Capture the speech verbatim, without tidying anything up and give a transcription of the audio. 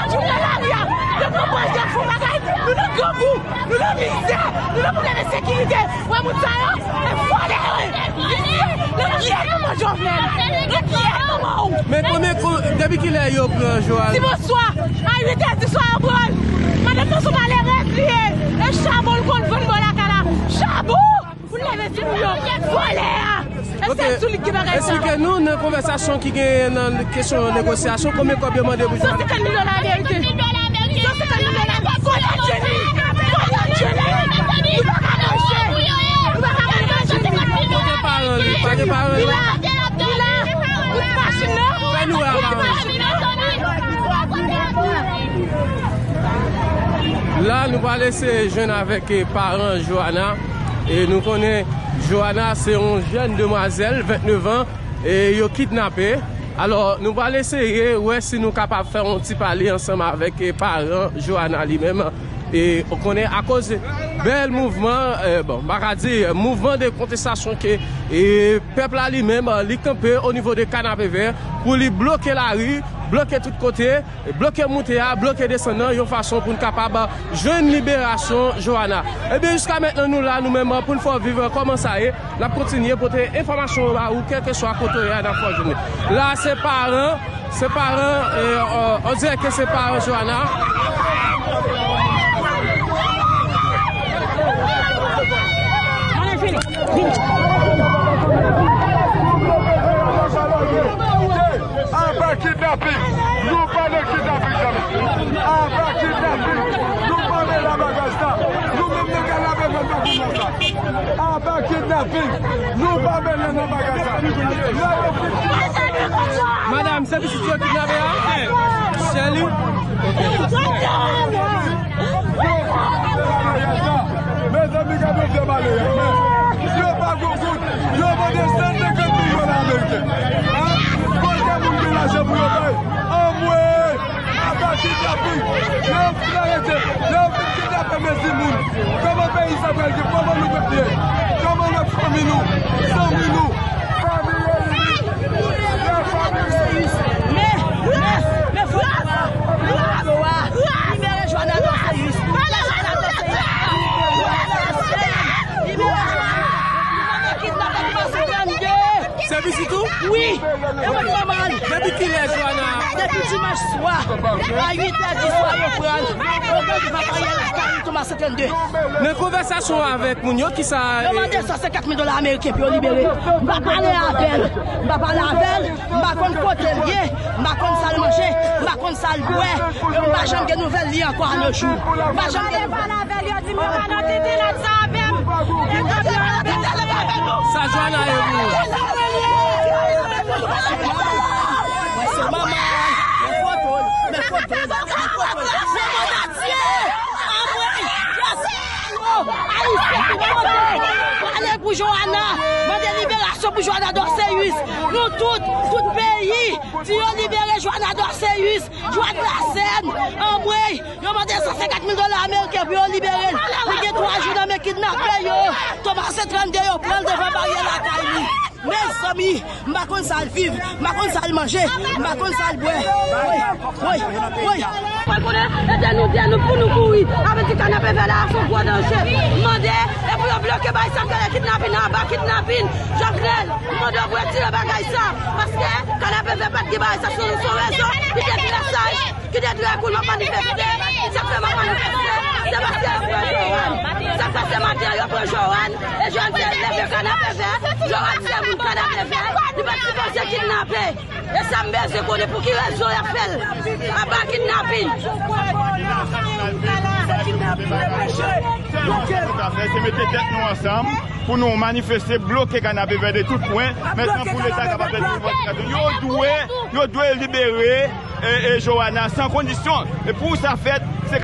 Chak jou nou nan lari a, nou pran pòz, nou fè bagay, nou nan grangou, nou nan mizè, nou nan pwoblèm ensekirite. Wè moun sa yo, e vòlè yo ye. Visye, nan kiyès nou pran Jovenel? Nan kiyès nou pran ou? Men konbyen, kon, depi kilè yo pran Joana? Di bonswa. A uit è di swa yo pran l. Madanm nan se yon malerèz li ye. E chabon l konn vann bò lakay la. Chabon! Pou leve timoun yo. Vòlè a. E se sou li ki bagay sa. Eksplike nou nan konvèsasyon ki genyen nan kesyon negosyasyon, konbyen kòb yo mande pou Joana? San senkant mil dola Ameriken. San senkant mil dola Ameriken. Kote Jenny? Kote Jenny? Nou pa ka manje. Nou pa ka manje. Kote paran li? Pa gen paran li? Li la. Li la. Kote machin nan? Fè nou wè paran li. La, nou pral eseye jwenn avèk, eh, paran Joana. E nou konnen Joana se yon jèn demwazèl, vennnev an, e yo kidnape. Alò, nou pral eseye wè si nou kapab fè yon ti pale ansanm avèk, eh, paran Joana li menm. E ou konnen akoz bèl mouvman, eh, bon, m pa ka di, eh, mouvman de kontestasyon ke, eh, pèp la li menm, eh, li kanpe o nivo de Kanapevè pou li bloke lari, bloke tout kote, bloke moute a, bloke desann nan, yon fason pou n kapab jwenn liberasyon Joana. Ebyen, jiska mentnan nou la, nou menm, pou n fè w viv kòman sa ye. N ap kontinye pote enfòmasyon yo ba ou, kèlkeswa kote w ye a, n ap fè w jwenn li. La, se paran, Se paran, e, e, on dirè ke se paran Johanna. Aba kidnaping! Nou pa nan kidnaping, zanmi! Aba kidnaping! Nou pa mele a bagay sa! Nou menm nan Kanapevè, nou pa konn sa! Aba kidnaping! Nou pa mele nan bagay sa! Lè yo fin kidnape, madanm, se pitit yo kidnape a? Sèl li? Mezanmi, gade yon vye malere. Yo pa gwo kout. Yo mande san senkant mil dola ameriken. Hein? Kote moun gen lajan pou yo bay? Anmwey! Aba kidnaping! Lè yo fin arete, lè yo fin kidnape mezi moun, kòman peyi sa pral ye? Kòman nou pral ye? Kòman lòt fanmi nou? Zanmi nou? Fanmi Reyis! Lè fanmi Reyis! Men, men, men frè m, frè m yo a, libere Johanna Dorcéus! Libere Johanna Dorcéus! Libere Johanna! Li kidnape pou pase trannde! Se pitit ou? Wi, e mwen ki manman l. Depi kilè Johanna? Depi dimanch swa, a uit è di swa yo pran l. Yo pran l devan baryè lakay li, Thomas trannde. Nan konvèsasyon avèk moun yo, kisa, yo mande san senkant mil dola ameriken pou yo libere. M pa pale avè l. M pa pale avè l. M pa konn kote l ye. M pa konn sa l manje. M pa konn sa l bwè. E m pa janm gen nouvèl li ankò a nos jours. M pa janm gen nouvèl. Yo di m yo pa nan tete nèt sa avè m. Sa Johanna ye pou ou? Mwen se manman, men foto l, men foto l, men foto l. Se mond antye! Anmwey! Ayisyen ki kote? Pale pou Johanna! Mande liberasyon pou Johanna Dorcéus! Nou tout, tout peyi, di yo libere Johanna Dorcéus! Jwad Lasèn, anmwey, yo mande san senkant mil dola ameriken pou yo libere l. Li gen twa jou nan men kidnapè yo. Thomas trannde yo pran l devan baryè lakay li. Mezanmi, m pa konn sa l viv, m pa konn sa l manje, m pa konn sa l bwè. Woy, woy, woy. Fò l konnen, e de nou, de nou pou nou kouri. Avè di Kanapevè la, se yon gwo danje. M mande, e pou yo bloke bay sa k rele kidnapin, anba kidnapin. Jovenel, m mande w pou retire bagay sa. Paske Kanapevè pa t gen bagay sa, se yon, se yon rezon ki te trè saj. Ki te trè koul, m ap manifeste. Sa k fè m ap manifeste, se paske yo pran Johanne. Sa k pase maten an, yo pran Johanne. E Johanne te leve Kanapevè. Johanne se moun Kanapevè. Li pa t sipoze kidnape. E sa m bezwen konnen, pou ki rezon y ap fè l. Aba kidnapin. Se mete tèt nou ansanm pou nou manifeste, bloke Kanapevè de tout kwen, men san pou Leta kapab fè revandikasyon. Yo dwe, yo dwe libere e, e Johanna san kondisyon. E pou sa fèt,